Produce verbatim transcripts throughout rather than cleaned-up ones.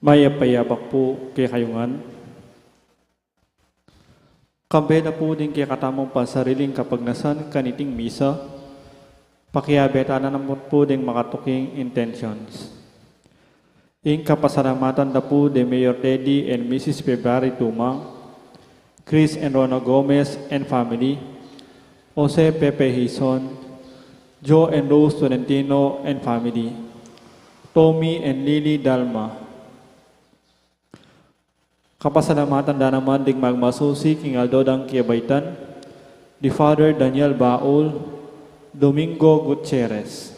Mayap a yabak pu kekayu ngan. Kambe da pu ding kekatamung pansariling kapagnasan kaniting misa, pakiabe tana naman pu ding makatuking intentions. Ing kapasalamatan da pu de Mayor Teddy and Missus February Tumang, Chris and Rona Gomez and family, Jose Pepe Hizon, Joe and Rose Tolentino and family, Tommy and Lily Dalma. Kapasalamatan da naman ding magmasusi king aldo dang kiyabaitan, di Father Daniel Baul, Domingo Gutierrez.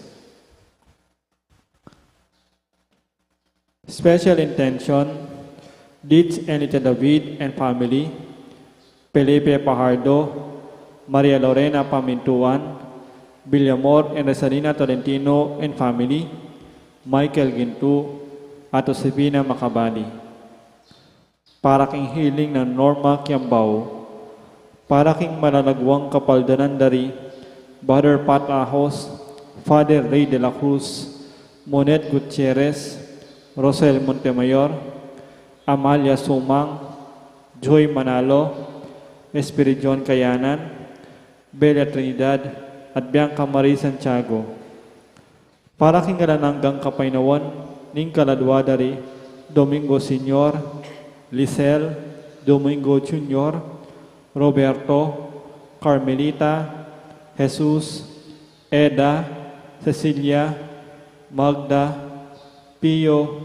Special intention, Ditch and Lita David and family, Felipe Pajardo, Maria Lorena Pamintuan, Villamor and Rosalina Tolentino and family, Michael Gintu, at Josefina Macabali. Para king healing nang Norma Kiambao. Para king malalagwang kapaldanan da ri Brother Pat Ahos, Father Ray de la Cruz, Monet Gutierrez, Rosel Montemayor, Amalia Sumang, Joy Manalo, Espiridion Kayanan, Bella Trinidad, at Bianca Marie Santiago. Para king alang anggang kapaynawan ning kaladwa da ri Domingo Senior, Lisel, Domingo Junior, Roberto, Carmelita, Jesus, Eda, Cecilia, Magda, Pio,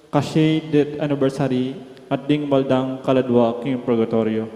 Kashe death anniversary, at ding mal dang kaladwa king purgatorio.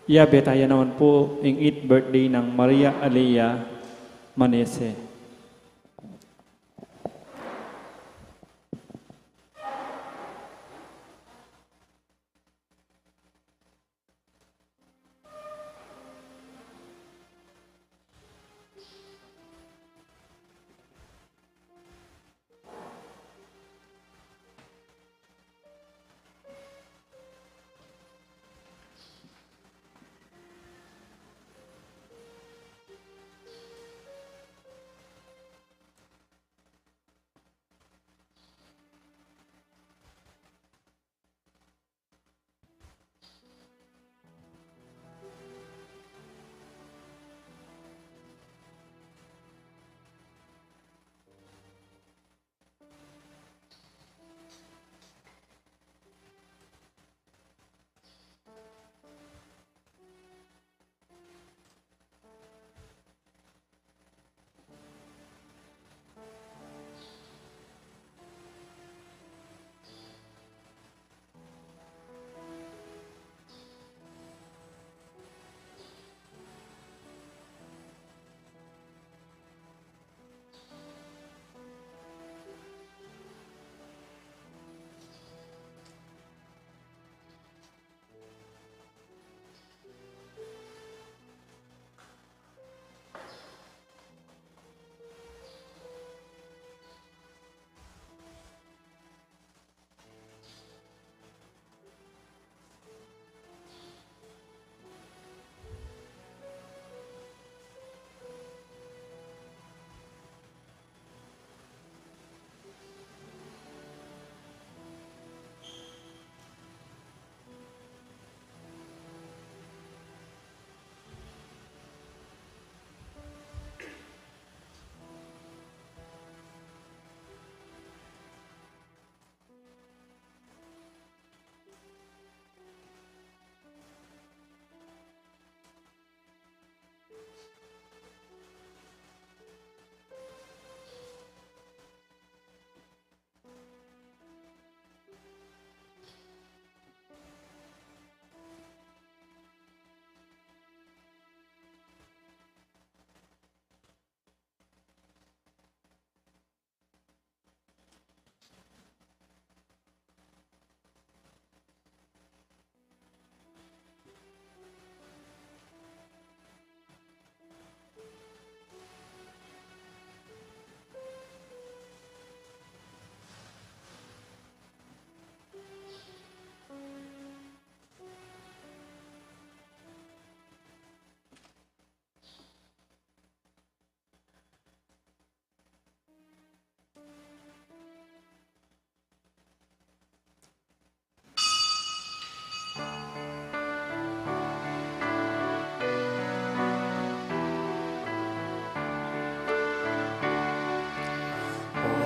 Yabe taya naman pu ing eighth birthday nang Maria Alea Manese.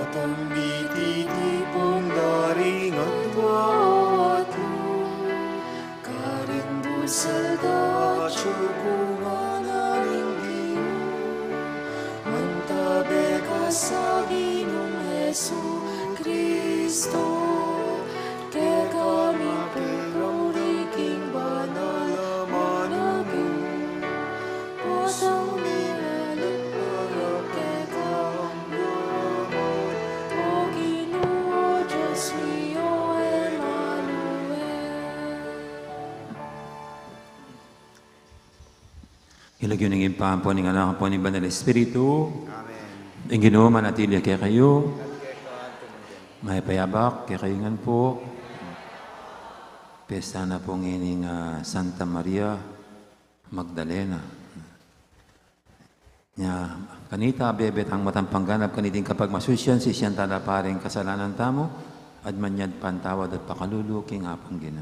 Potang mititipun da ring adwa o atlu, karing busal da atyu, bunga na ning Ginu, mantabe ka sa Ginung Jesucristo, kekami pepuri king banal a managu, pusung milelut para kekami, O Ginu, Dios mi, O Emanuel. King lagyu ning Ibpa, ampo ning Anak, ampo ning Banal Espiritu. Amen. Ing Ginu manatili ya kekayu. At keka naman. Mayap a abak kekayu ngan pu. Pesta na pu ngeni ning, ah, Santa Maria Magdalena. Nya, kanita, bebe tang matampang ganap kaniting kapagmasusian, sisian tala pa ring kasalanan tamu, at manyad patawad at pakalulu king Apung Ginu.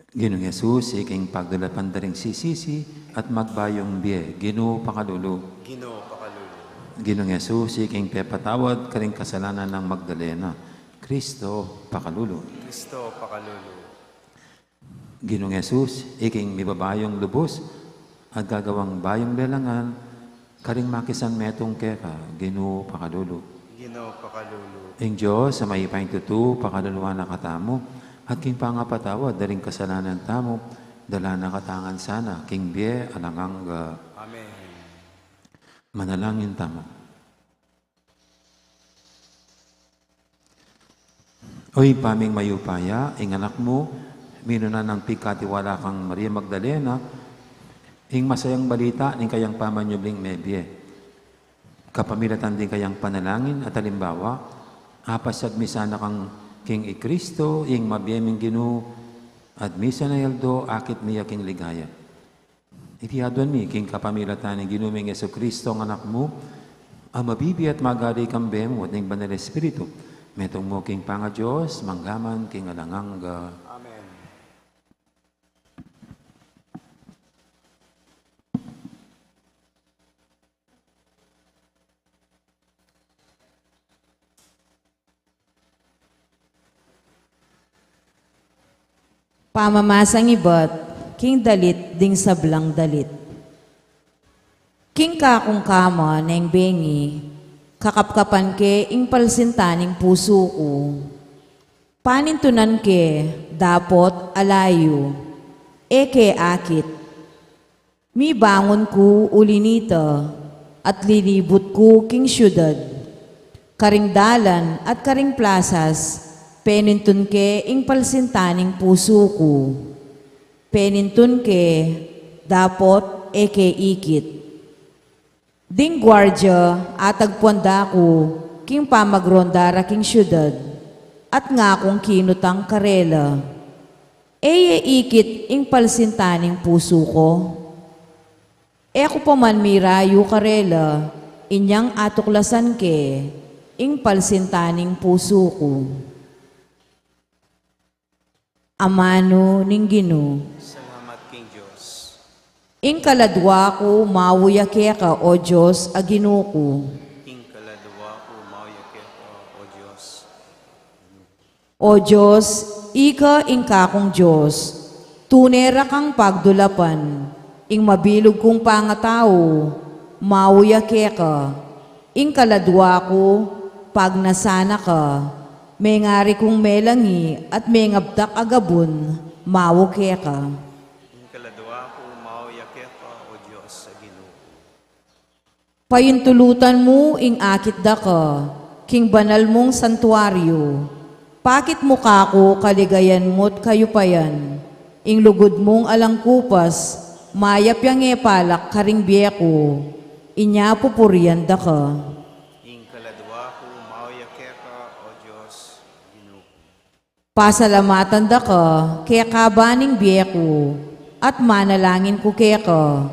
Ginung Jesus, iking pagdulapan da ring sisisi at magbayung bie, Ginu pakalulu. Ginu pakalulu. Ginung Jesus, iking pepatawad karing kasalanan nang Magdalena, Kristo pakalulu. Kristo pakalulu. Ginung Jesus, iking mibabayung lubus at gagawang bayung lelangan karing makisan metung keka, Ginu pakalulu. Ginu, pakalulu. Ing Dios a mayupayang tutu, pakaluluan na katamu, at king pangapatawad da ring kasalanan tamu, dala na katamu ngan sana king bie alang angga. Amen. Manalangin tamu. O Ibpa ming mayupaya, ing Anak mu, minuna nang pigkatiwala kang Maria Magdalena ing masayang balita ning kayang pamanyubling mebie. Kapamilatan ding kayang panalangin at alimbawa, apasyag mi sana kang king i Kristo, ing mabie ming Ginu, at misan a aldo akit mi ya king ligaya. Iti aduan mi king kapamilatan ning Ginu ming Jesucristo, ing Anak mu, a mabibie at magari kambe mu at ning Banal Espiritu, metung mu king pangaDios, mangga man king alang angga. Amen. Pamamasang ibat king dalit ding sablang dalit. King kakung kama neng bengi, kakapkapan ke ing palsinta ning pusu ku. Panintunan ke dapot ala yu, e ke akit. Mibangun ku uli nita, at lilibut ku king siudad, karing dalan at karing plasas, penintun ke ing palsinta ning pusu ku. Penintun ke dapot e ke ikit. Ding guardia atagpuan da ku king pamagronda ra king siudad, at ngakung kinutang karela, e ye ikit ing palsinta ning pusu ku? E ku pa man mirayu karela inyang atuklasan ke ing palsinta ning pusu ku. Amanu ning Ginu. Salamat king Dios. Ing kaladua ku mau ya keka, O Dios a Ginu ku. Ing kaladua ku mau ya keka, O Dios. O Dios, ika ing kakung Dios, tune ra kang pagdulapan, ing mabilug kung pangatau, mau ya keka. Ing kaladua ku, pagnasan na ka, mengari kung melangi at mengabtak a gabun, mau keka. Ing kaladua ku, mau ya keka, O Dios a Ginu ku. Paintulutan mu ing akit da ka king banal mung santuario. Pakit mu kaku kaligayan mu't kayupayan. Ing lugud mung alang kupas, mayap yang e palak karing bie ku. Inya pupurian da ka. Ing kaladua ku, mau ya keka, O Dios, Ginu ku. Pasalamatan da ka keka ban ning bie ku, at manalangin ku keka.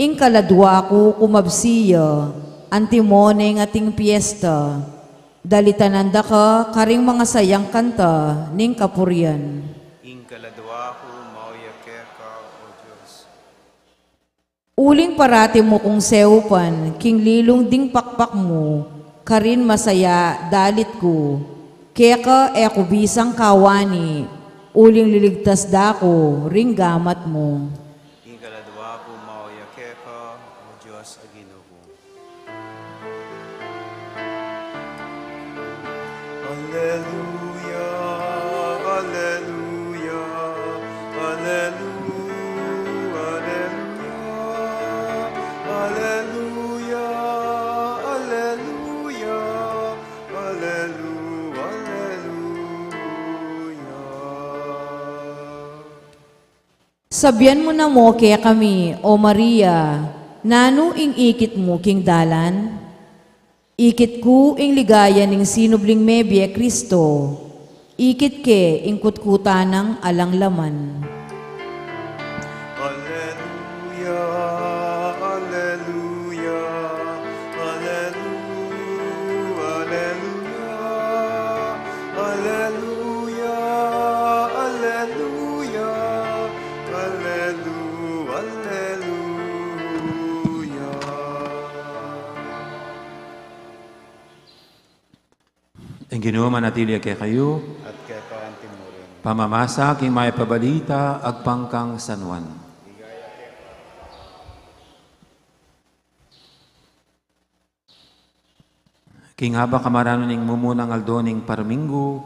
Ing kaladua ku kumabsi ya, antimo neng ating piesta. Dalitanan da ka karing mangasayang kanta ning kapurian. Ing kaladua ku, mau ya keka, O Dios. Uling parati mu kung seupan king lilung ding pakpak mu, karin masaya dalit ku. Keka e ku bisang kawani, uling liligtas da ku ring gamat mu. Ing kaladua ku, mau ya keka, O Dios a Ginu ku. Alleluia, alleluia, alleluia, alleluia, alleluia, allelu-, alleluia. Sabian mu na mu kekami, O Maria, nanu ing ikit mu king dalan? Ikit ku ing ligaya ning sinubling mebie Kristo, ikit ke ing kutkutan nang alang laman. Alleluia, alleluia, allelu-, alleluia, alleluia, alleluia, allelu-, alleluia. Ing Ginu manatili ya kekayu. At keka antimurin. Pamamasa king mayap a balita agpang kang San Juan. King abak a maranu ning mumunang aldo ning parminggu,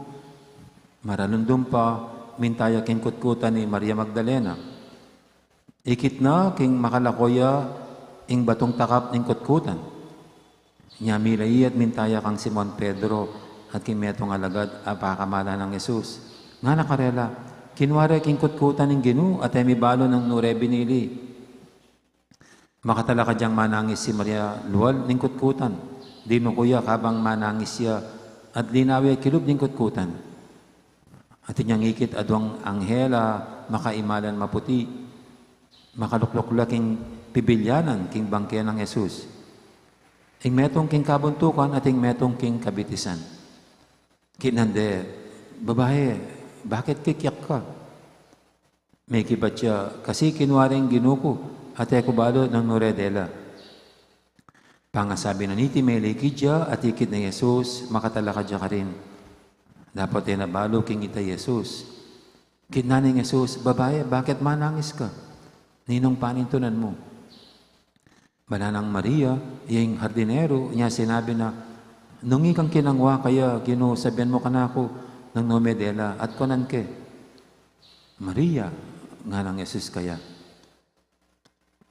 maralundum pa, minta ya king kutkutan ni Maria Magdalena. Ikit na king makalako ya ing batung takap ning kutkutan. Inya mila iya at minta ya kang Simon Pedro at king metung alagad a pakamalan nang Jesus. Ngana karela, kinua re king kutkutan ning Ginu at e mi balu nung nu re binili. Makatalakad yang manangis si Maria lual ning kutkutan. Dinuku ya kabang manangis ya at linawe kilub ning kutkutan. At inyang ikit adwang anghel a makaimalan maputi, makalukluk la king pibilyanan king bangke nang Jesus. Ing metung king kabuntukan at ing metung king kabitisan. Kitnan de, "Babae, bakit kikyak ka?" Mekibat ya, "Kasi kinua re ing Ginu ku, at e ku balu nung nu re dela." Pangasabi na niti, melikid ya at ikit nang Jesus, makatalakad ya karin. Dapot e na balu king ita i Jesus. Kitnan nang Jesus, "Babae, bakit manangis ka? Ninung panintunan mu?" Bana nang Maria, iya ing hardinero, inya sinabi na, "Nung ikang kinangwa kaya, Ginu, sabian mu kanaku nung nu me dela, at kuanan ke, 'Maria,'" ngana nang Jesus kaya.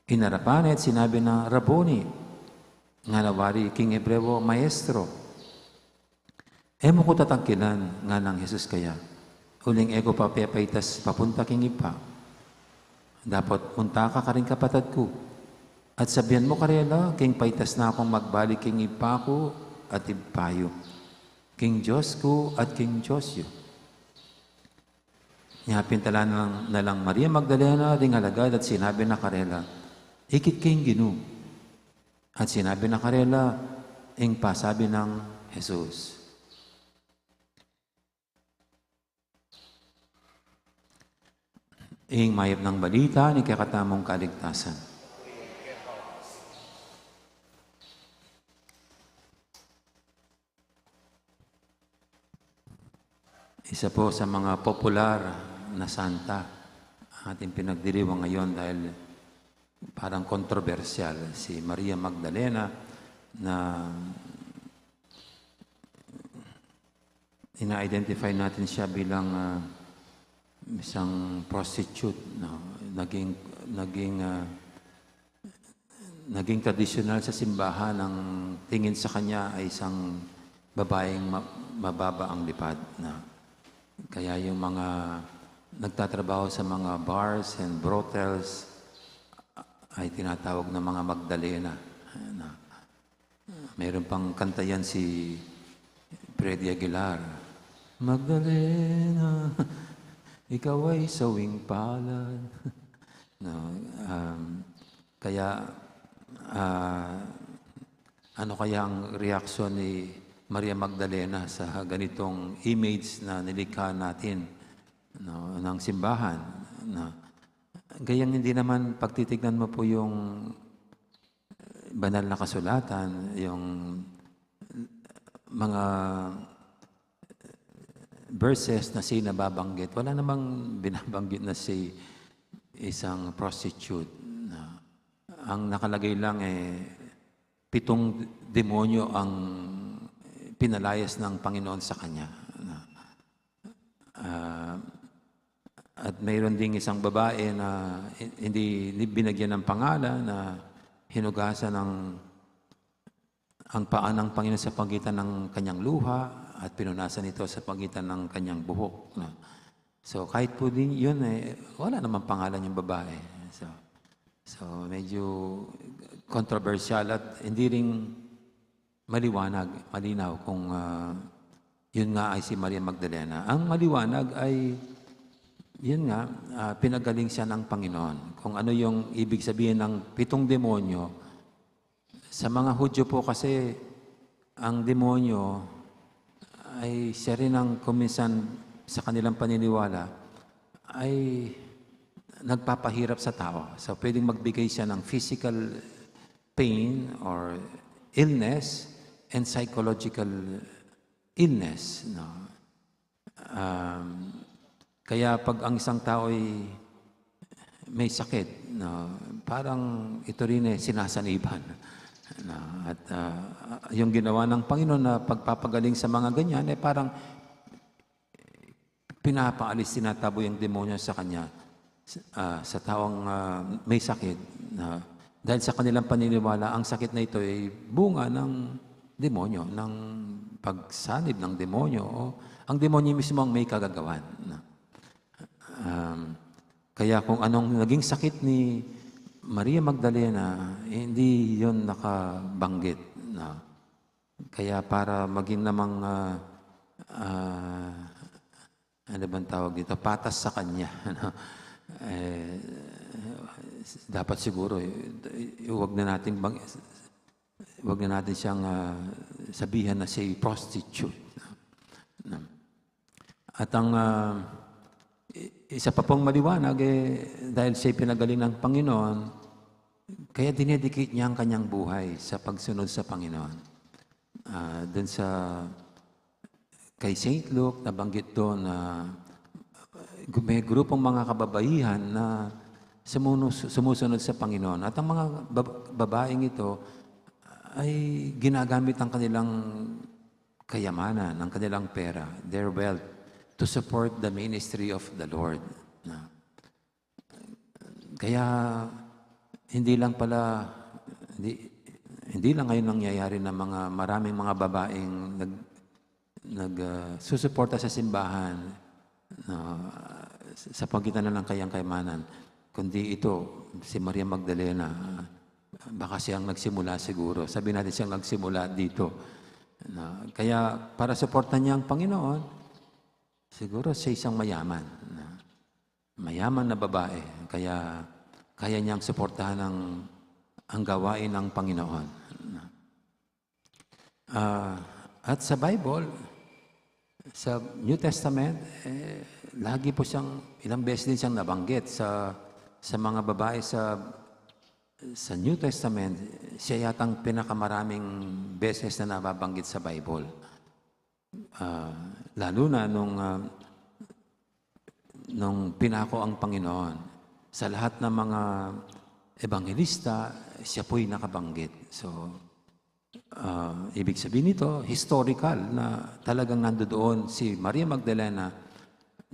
Inarapan ne at sinabi na, "Rabboni," ngana wari king Hebreo, "Maestro." "E mu ku tatangkilan," ngana nang Jesus kaya, "uling e ku pa pepaitas papunta king Ibpa. Dapot munta ka karing kapatad ku, at sabian mu karela, king paitas na kung magbalik king Ibpa ku at Ibpa yu, king Dios ku at king Dios yu." Inya pintalan na lang, na lang Maria Magdalena ding alagad at sinabi na karela, "Ikit ke ing Ginu." At sinabi na karela ing pasabi nang Jesus. Ing mayap nang balita ning kekatamung kaligtasan. Isa po sa mga popular na santa ang ating pinagdiriwang ngayon dahil parang kontrobersyal, si Maria Magdalena, na ina-identify natin siya bilang, ah, isang prostitute, no? Naging, naging, ah, naging tradisyonal sa simbahan ang tingin sa kanya ay isang babaeng ma-, mababa ang lipad na. Kaya yung mga nagtatrabaho sa mga bars and brothels ay tinatawag na mga Magdalena. Na, mayroon pang kanta yan si Freddy Aguilar. "Magdalena, ikaw ay sawing palad." No, um, kaya, ah, ano kaya ang reaksyon ni Maria Magdalena sa ganitong image na nilikha natin, no, ng simbahan, no? Gayang hindi naman pagtitignan mo po yung banal na kasulatan, yung mga verses na siya nababanggit, wala namang binabanggit na si isang prostitute. Na, ang nakalagay lang, eh, pitong demonyo ang pinalayas ng Panginoon sa kanya. Na, ah, at mayroon ding isang babae na hindi, hindi binagyan ng pangalan, na hinugasan ng ang paa ng Panginoon sa pagitan ng kanyang luha at pinunasan ito sa pagitan ng kanyang buhok, no? So, kahit po din yun, eh, wala namang pangalan yung babae. So, so medyo kontrobersyal at hindi rin maliwanag, malinaw kung, ah, yun nga ay si Maria Magdalena. Ang maliwanag ay, yun nga, ah, pinagaling siya ng Panginoon. Kung ano yung ibig sabihin ng pitong demonyo, sa mga Hudyo po kasi, ang demonyo ay siya rin ang kuminsan sa kanilang paniniwala ay nagpapahirap sa tao. So, pwedeng magbigay siya ng physical pain or illness and psychological illness, no? Um, kaya pag ang isang tao ay may sakit, no, parang ito rin eh, sinasaniban. Na, at ah, yung ginawa ng Panginoon na pagpapagaling sa mga ganyan, eh parang pinapaalis, tinataboy ang demonyo sa kanya, sa, ah, sa taong ah, may sakit. Na, dahil sa kanilang paniniwala, ang sakit na ito ay bunga ng demonyo, ng pagsanib ng demonyo. O, ang demonyo mismo ang may kagagawan. Na, um, kaya kung anong naging sakit ni Maria Magdalena, eh, hindi yon nakabanggit. Na, kaya para maging namang ah, ah, ano bang tawag dito, patas sa kanya, ano? Eh, dapat siguro, eh, wag na natin bang, wag na natin siyang ah, sabihan na siya'y prostitute. At ang ah, i- isa pa pong maliwanag, eh, dahil siya'y pinagaling ng Panginoon, kaya dinedicate niya ang kanyang buhay sa pagsunod sa Panginoon. Ah, dun sa, kay Saint Luke, nabanggit doon na gu- may grupong mga kababaihan na sumunu- sumusunod sa Panginoon. At ang mga bab- babaeng ito ay ginagamit ang kanilang kayamanan, ang kanilang pera, their wealth, to support the ministry of the Lord. Na, kaya hindi lang pala, hindi, hindi lang ngayon nangyayari na mga, maraming mga babaeng nag, nag, ah, susuporta sa simbahan, no, sa pagitan na ng kayang kayamanan, kundi ito, si Maria Magdalena, baka siyang nagsimula siguro. Sabi natin siyang nagsimula dito. Na, kaya para suportahan niya ang Panginoon, siguro sa isang mayaman. Na, mayaman na babae, kaya kaya niyang suportahan ang, ang gawain ng Panginoon. Ah, at sa Bible, sa New Testament, eh, lagi po siyang, ilang beses din siyang nabanggit sa, sa mga babae sa, sa New Testament. Siya yatang pinakamaraming beses na nababanggit sa Bible. Ah, lalo na nung, ah, nung pinako ang Panginoon. Sa lahat ng mga ebanghelista, siya po'y nakabanggit. So, ah, ibig sabihin nito, historical na talagang nandoon si Maria Magdalena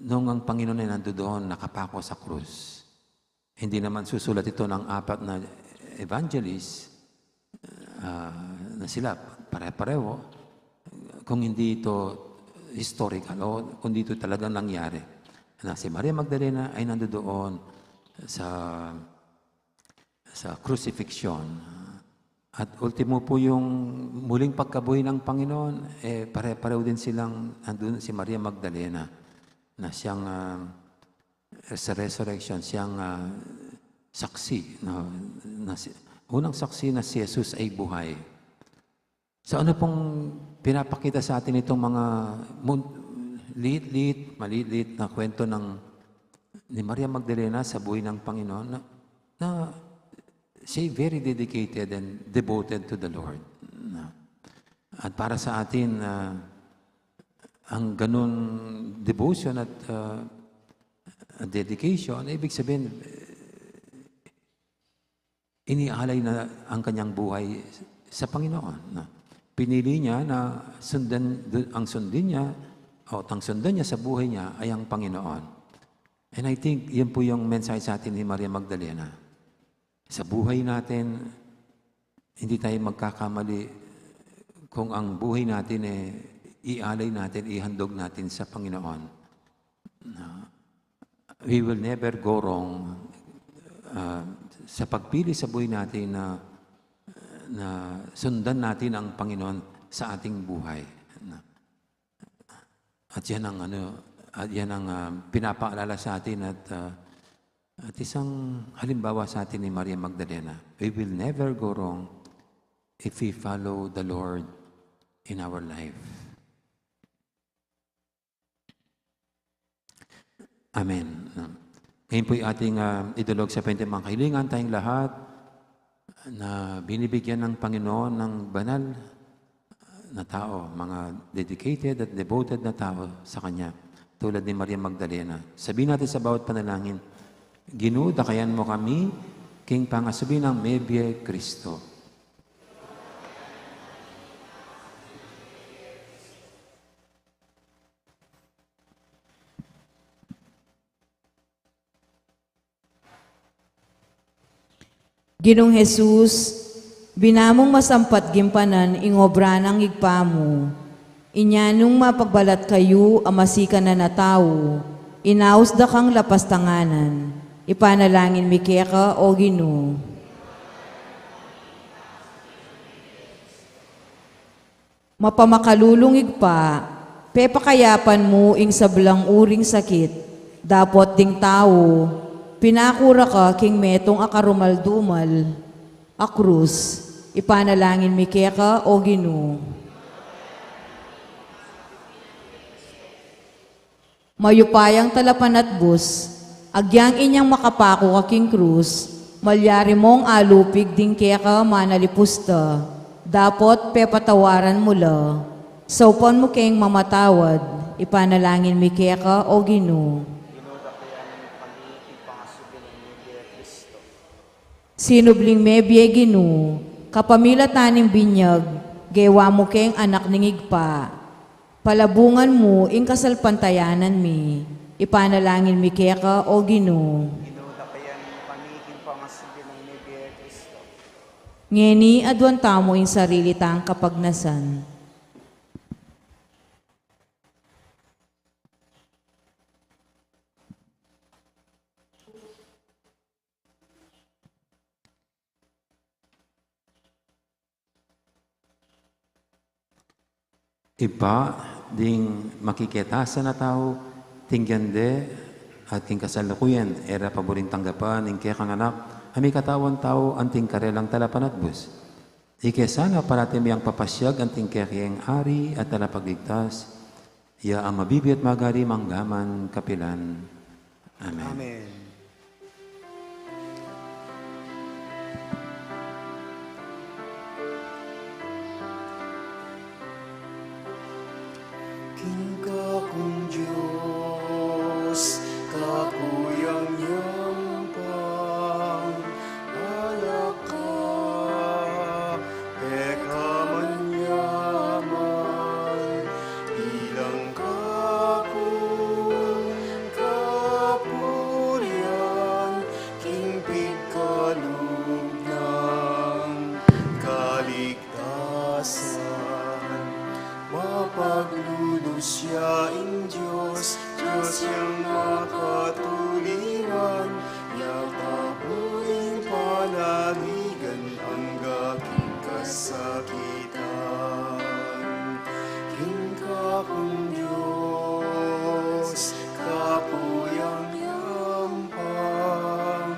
nung ang Panginoon ay nandoon nakapako sa krus. Hindi naman susulat ito ng apat na evangelist, ah, na sila pare-pareho, kung hindi ito historical o kung hindi ito talagang nangyari. Na si Maria Magdalena ay nandoon sa, sa crucifixion. At ultimo po yung muling pagkabuhay ng Panginoon, eh, pare-pareho din silang nandun si Maria Magdalena na siyang, ah, sa resurrection, siyang, ah, saksi, no? Na si, unang saksi na si Jesus ay buhay. So ano pong pinapakita sa atin itong mga mun-, liit-liit, maliit-liit na kwento ng, ni Maria Magdalena sa buhay ng Panginoon na, na siya very dedicated and devoted to the Lord. Na, at para sa atin, ah, ang ganun devotion at, ah, dedication, ibig sabihin, eh, inialay na ang kanyang buhay sa Panginoon. Na pinili niya na sundan, ang sundin niya, o ang sundan niya sa buhay niya ay ang Panginoon. And I think, yun po yung mensahe sa atin ni Maria Magdalena. Sa buhay natin, hindi tayo magkakamali kung ang buhay natin, eh, ialay natin, ihandog natin sa Panginoon. Na, we will never go wrong, ah, sa pagpili sa buhay natin na, na sundan natin ang Panginoon sa ating buhay. Na, at yan ang, ano, at yan ang, ah, pinapaalala sa atin at, ah, at isang halimbawa sa atin ni Maria Magdalena. We will never go wrong if we follow the Lord in our life. Amen. Ngayon po'y ating, ah, idulog sa pente mga kahilingan, tayong lahat na binibigyan ng Panginoon ng banal na tao, mga dedicated at devoted na tao sa Kanya, tulad ni Maria Magdalena. Sabihin natin sa bawat panalangin, "Ginu, dakayan mu kami king pangasubi nang mebie Kristo." Ginung Jesus, bina mung masampat gimpanan ing obra nang Ibpa mu. Inya nung mapagbalat kayu a masikanan a tau, inaus da kang lapastanganan. Ipanalangin mi keka, O Ginu. Mapamakalulung Ibpa, pepakayapan mu ing sablang uring sakit, dapot ding tau, pinakura ka king metung a karumal-dumal a krus, ipanalangin mi keka, O Ginu. Mayupayang talapanatbus, agyang inyang makapaku ka king krus, malyari mung alupig ding keka manalipusta, dapot pepatawaran mu la, saupan mu keng mamatawad, ipanalangin mi keka, O Ginu. Ginu, dakuyan mu kami king pangasubi nang mie Kristo. Sinubling mebie Ginu, kapamilatan ning binyag, gewa mu keng anak ning Ibpa. Palabungan mu ing kasalpantayanan mi, ipanalangin mi keka, O Ginu. Ginu, dakuyan mu kami king pangasubi nang mie Kristo. Ngeni aduan tamu ing sarili tang kapagnasan. Ibpa, ding makiketasan a tau, tinggan de, at king kasalukuyan, e ra paburing tanggapan ing kekang anak, a mikatawan tau anting karelang talapanatbus. Ike sana parati miyang papasiag anting kekeng Ari at Talapagligtas, ya a mabibie at magari mangga man kapilan. Amen. Amen. King kakung Dios, kaku yang yampang, ala ka, peka man yaman, bilang kakung kapurian, king pigkalub nang kaligtasan. Mapaglulus ya ing Dios, Dios yang makatuliran, ya taburing panaligan angga king kasakitan. King kakung Dios, kaku yang yampang,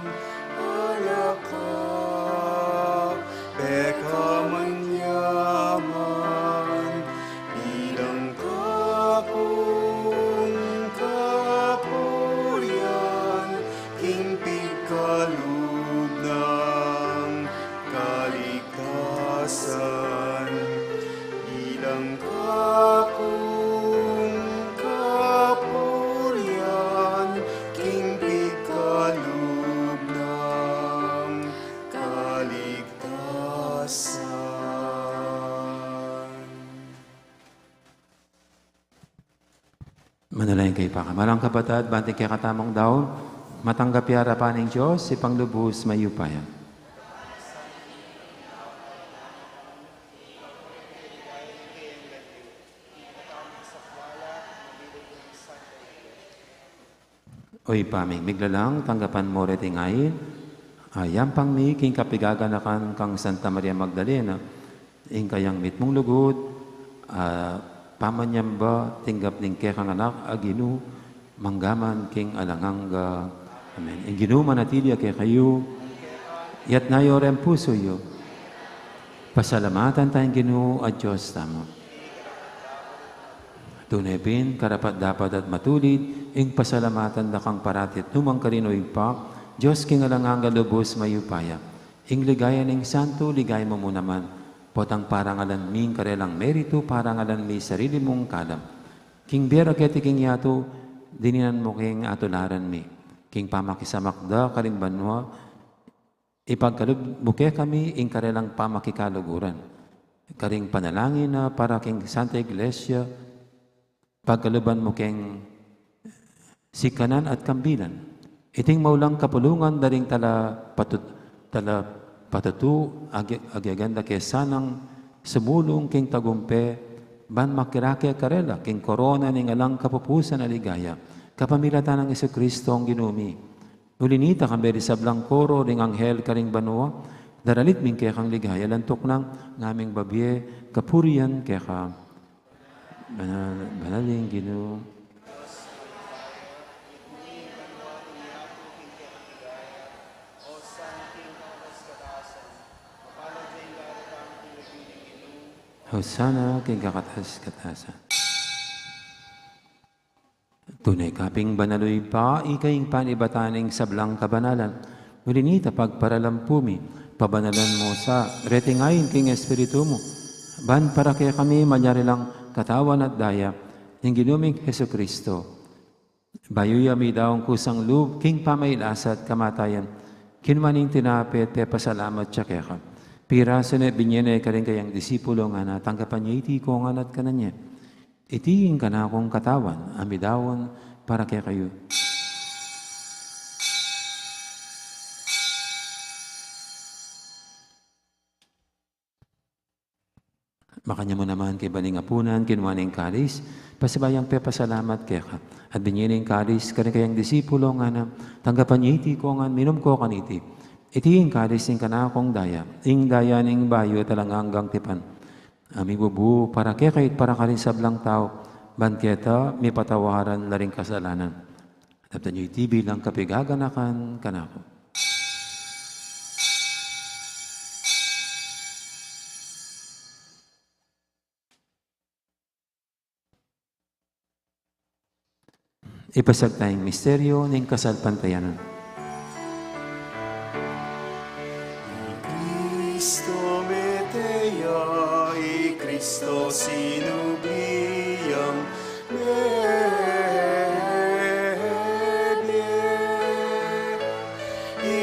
ala ka, peka man yaman, bilang kakung kapurian, king pigkalub nang kaligtasan, bilang kakung kapurian, king pigkalub nang kaligtasan. Manalangin kayu pa. Kapamilatan ning kapatad, bang ing kekatamung daun, matanggap ya arapan ning Dios, Ibpang lubus mayupaya. O Ibpa ming miglalang, tanggapan mu reting ain a yampang mi king kapigaganakan kang Santa Maria Magdalena, ing kayang mitmung lugud a pamanyamba tinggap ning kekang anak a Ginu, mangga man king alang angga. Amen. Ing Ginu manatili ya kekayu. Itas yu reng pusu yu. Pasalamatan taya ing Ginu a Dios tamu. Tune pin, karapat-dapat at matulid, ing pasalamatan da kang parati at nukarin man, O Ibpa, Dios king alang angga, lubus mayupaya. Ing ligaya ning santu, ligaya mu mu naman. Potang parangalan mi ing karelang meritu, parangalan mi sarili mung kalam. King bie ra keti king yatu, dininan mu king atularan mi. King pamakisamak da karing banua, ipagkalub mu kekami ing karelang pamakikaluguran. Karing panalangin na para king Santa Iglesia, pagkaluban mu keng sikanan at kambilan. Iting maulang kapulungan da ring tala patut-, tala Patatu, agi-, agyaganda ke sanang sumulung king tagumpe, ban makirake karela king korona ning alang kapupusan a ligaya, kapamilatan nang Jesucristo a Ginu mi. Uli nita, kambe ding sablang koro ding anghel karing banua, daralit mi kekang ligaya, lantuk nang ngaming babie kapurian keka. Banal, banal ing Ginu. Hosana king kakatas-katasan. Tune ka pin banal, o Ibpa, ika ing panibatan ning sablang kabanalan. Uli nita, pagparalan pu mi, pabanalan mu sa, reting ain king Espiritu mu, ban para kekami malyari lang katawan at daya ning Ginu ming Jesucristo. Bayu ya midaun kusang lub king pamagkasakit at kamatayan, kinua ne ing tinape at pepasalamat ya keka, pirasu ne, binie ne karing kayang disipulo, ngana, tanggapan ye iti kongan at kanan ye. Iti ing kanakung katawan a midaun para kekayu. Makanyan mu naman kaybat ning apunan, kinua ne ing kalis, pasibayu yang pepasalamat keka, at binie ne ing kalis karing kayang disipulo, ngana, tanggapan ye iti kongan, minum ko kaniti. Iti ing kalis ning kanakung daya, ing daya ning bayu at alang anggang tipan, a mibubu para kekayu at para karing sablang tau, ban keta mipatawaran la ring kasalanan. Daptan yu iti bilang kapaganakan kanaku. Ipasiag taya ing misteryu ning kasalpantayanan. I Kristo mete ya, i Kristo sinublian, mebie. I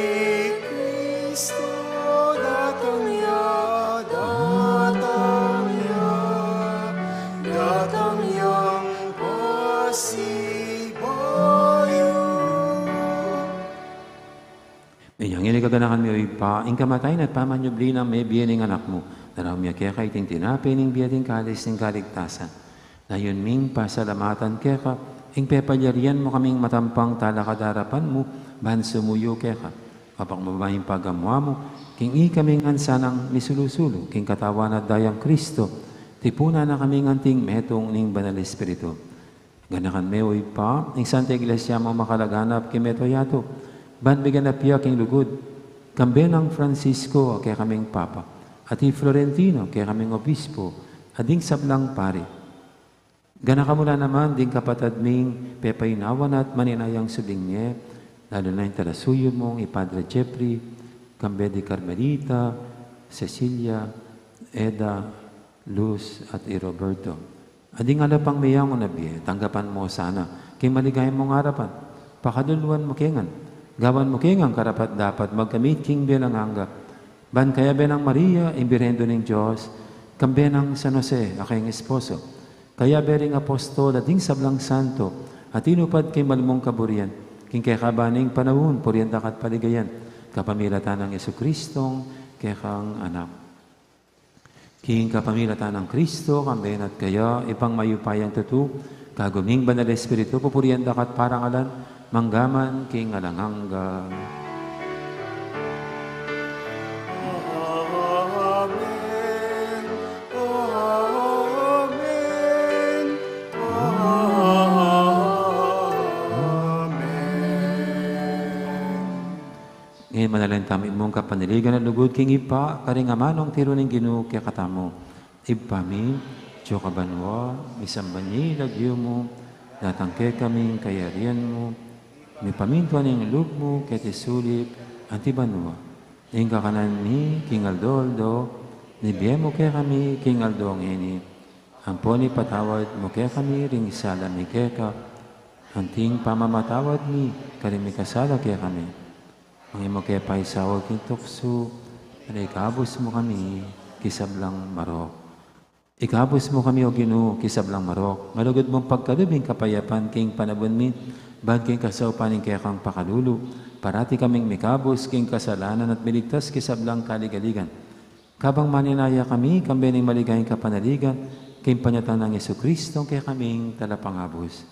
Kristo datang ya, datang ya, datang yang pasibayu. Inya ngeni kaganakan mi, o Ibpa, ing kamatayan at pamanyubli nang mebie ning Anak mu. Daraun mi keka iting tinape ning bie at ing kalis ning kaligtasan. Layun ming pasalamatan keka ing pepalyarian mu kaming matampang talakad king arapan mu, ban sumuyu keka. Kapakbaba ing pagamu-amu, king ikami ngan sanang misulu-sulu king katawan at dayang Kristo, tipunan na kami ngan anting metung ning Banal Espiritu. Ganakan me, o Ibpa, ing Santa Iglesia mung makalaganap king mabilug a yatu, ban bigyan na pia king lugud, kambe nang Francisco a kekaming Papa, at i Florentino a kekaming Obispo, at ding sablang pari. Ganakan mu la naman ding kapatad ming pepaynawan at maninayang subling mie, lalu na ing talasuyu mung i Padre Jeffrey, kambe di Carmelita, Cecilia, Eda, Luz, at i Roberto. At ding ala pang meyangu na bie, tanggapan mu sana king maligaya mung arapan. Pakaluluan mu ke ngan, gawan mu ke ngan karapat-dapat magkamit king bie alang angga. Ban kayabe nang Maria, ing Birhen Indu ning Dios, kambe nang San Jose a kayang esposo, kayabe ring apostol at ding sablang santo a tinupad king malmung kaburian, king kekaban ning panaun, purian da ka at paligayan, kapamilatan nang Jesucristong kekang Anak. King kapamilatan nang Kristo, kambe na at kaya, Ibpang mayupayang tutu, kagum ning Banal Espiritu, pupurian da ka at parangalan, mangga man king alang angga. Amen. Amen. Amen. Ngeni manalangin tamu ing mung kapanaligan a lugud king Ibpa, karing amanung tiru ning Ginu kekatamu. Ibpa mi, atsu ka banua, misamban ya ing lagyu mu, datang kekami ing kayarian mu, mipamintuan ing lub mu keti sulip anti banua. Ing kakanan mi king aldo-aldo, ibie mu kekami king aldo ngeni. Ampon ipatawad mu kekami ring sala mi keka, anting pamamatawad mi karing mikasala kekami. Manga e mu ke paisaul king tuksu, nune ikabus mu kami king sablang marok. Ikabus mu kami, O Ginu, king sablang marok, ngan lugud mung pagkalub ing kapayapan king panaun mi, ban king kasaupan ning kekang pakalulu, parati kaming mikabus king kasalanan at miligtas king sablang kaligaligan. Kabang maninaya kami, kambe ning maligayang kapanaligan, king panyatang nang Jesucristo, kekaming talapangabus.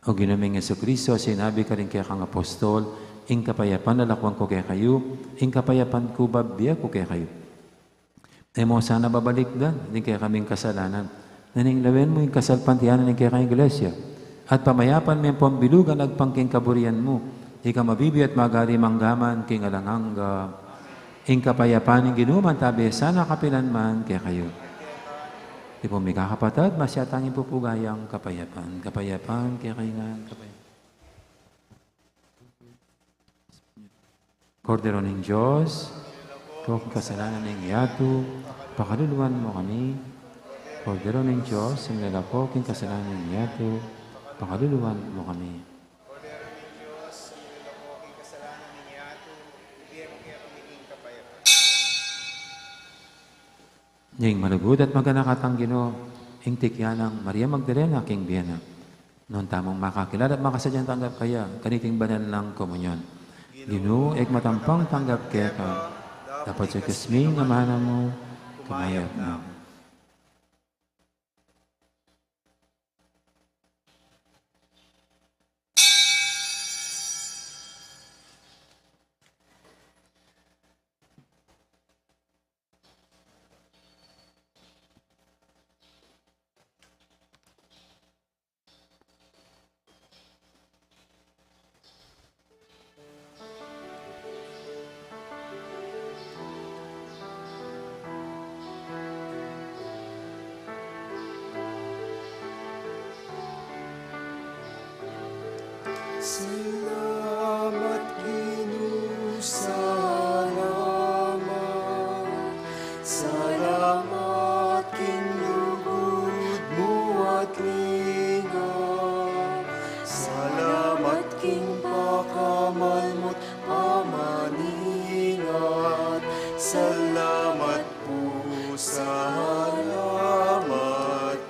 O Ginu ming Jesucristo, sinabi karing kekang apostol, ing kapayapan lalakwan ku kekayu, ing kapayapan ku babie ku kekayu. E mu sana babalikdan ding kekaming kasalanan, nune lawen mu ing kasalpantayanan ning kekang Iglesia, at pamayapan me ampon bilugan agpang king kaburian mu, ika a mabibie at magari mangga man king alang angga. Ing kapayapan ning Ginu mantabe sana kapilan man kekayu. Di pu, mikakapatad, masyatang ing pupugayang kapayapan. Kapayapan kekayu ngan, kapayapan. Kordero ning Dios, king kasalanan ning yatu, pakaluluan mu kami. Kordero ning Dios, sumilako king kasalanan ning yatu, pakaluluan mu kami. Kordero ning Dios, sumilako king kasalanan ning yatu, ibie mu kekami ing kapayapan. Ning malugud at maganakang Ginu, ing tikian nang Maria Magdalena king bie na. Nung tamung makakilala at makasadyang tanggap kaya, kaniting banal nang komunyon. Ginu, e ku matampang tanggap keka, dapot sa kusmi ing amanu mu, kumayap na. Salamat, Ginu, salamat. Salamat king lugud mu at linga. Salamat king pakamal mu't pamaningat. Salamat pu, salamat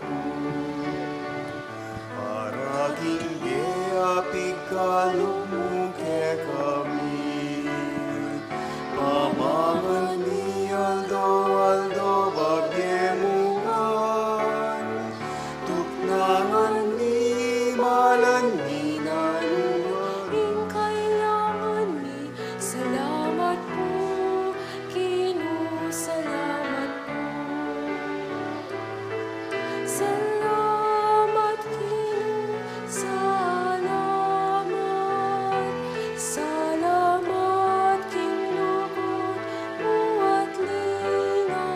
pu. Para king bie a pikalub mu kekami. Pamangan mi aldo-aldo babie mu ngan. Tuknangan mi, malan mi na ing kailangan mi. Salamat pu, Ginu, salamat pu. Salamat, Ginu, salamat. Salamat king lugud mu at linga.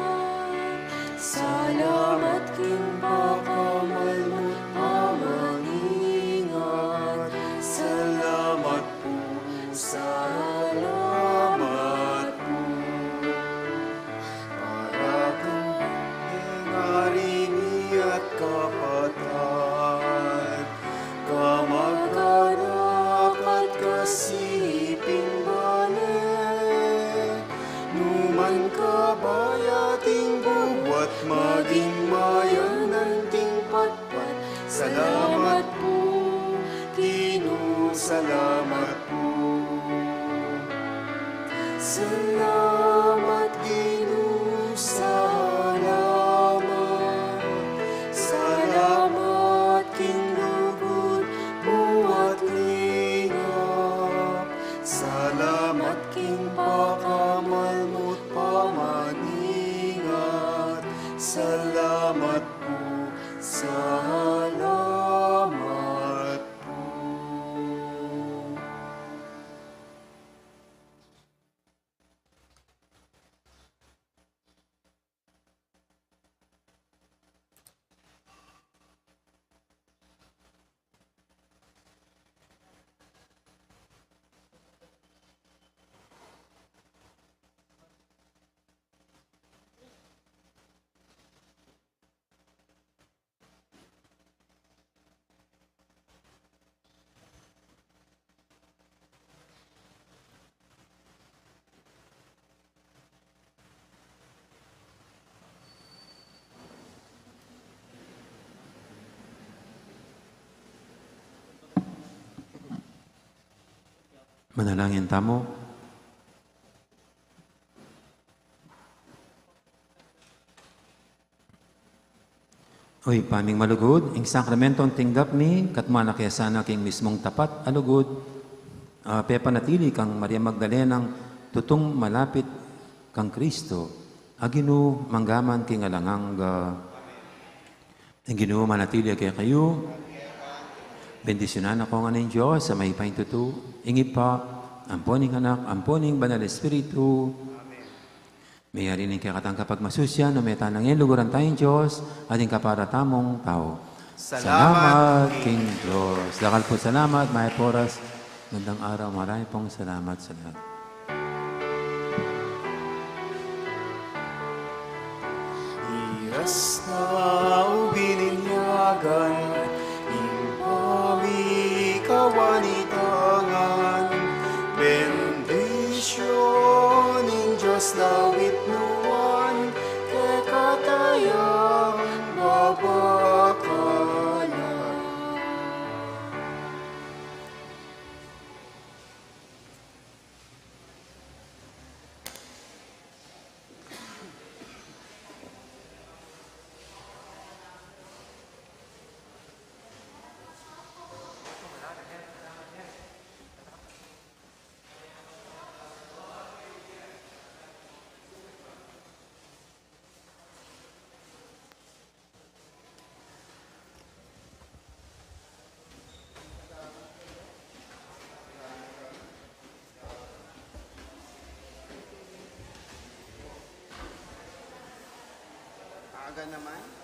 Salamat king pakamal mu't pamaningat. Salamat pu, salamat pu. Para kang ngari mi at kapatad, kamag-anak at kasiping bale, numan kabaya ating buat, maging mayanan ting pat Salamat pu, Ginu, salamat pu. Salamat, Ginu, salamat. Salamat king lugud mu at lingap. Salamat king pakamal mu't pamaningat. Salamat pu, salamat pu. Manalangin tamu. O Ibpa ming malugud, ing sakramentong tinggap mi, katmuan na ke sana king mismung tapat a lugud, a pepanatili kang Maria Magdalenang tutung malapit kang Kristo, a Ginu, mangga man king alang angga. Ing Ginu manatili ya kekayu. Bendisyunan na kayu ngan ning Dios a mayupaya king tutu, ing Ibpa, ampo ning Anak, ampo ning Banal Espiritu. Meyari ne ing kekatang kapagmasusian, a meta na ngeni luguran taya ing Dios, at ing kapara tamung tau. Salamat king Dios. Dakal pung salamat, mayap a oras, magandang araw, marami pong salamat sa lahat. Iras na o bininyagan, ing pamikawan ita ngan, bendisyun ning Dios lawit nuan, kekataya mabakala. Aga naman.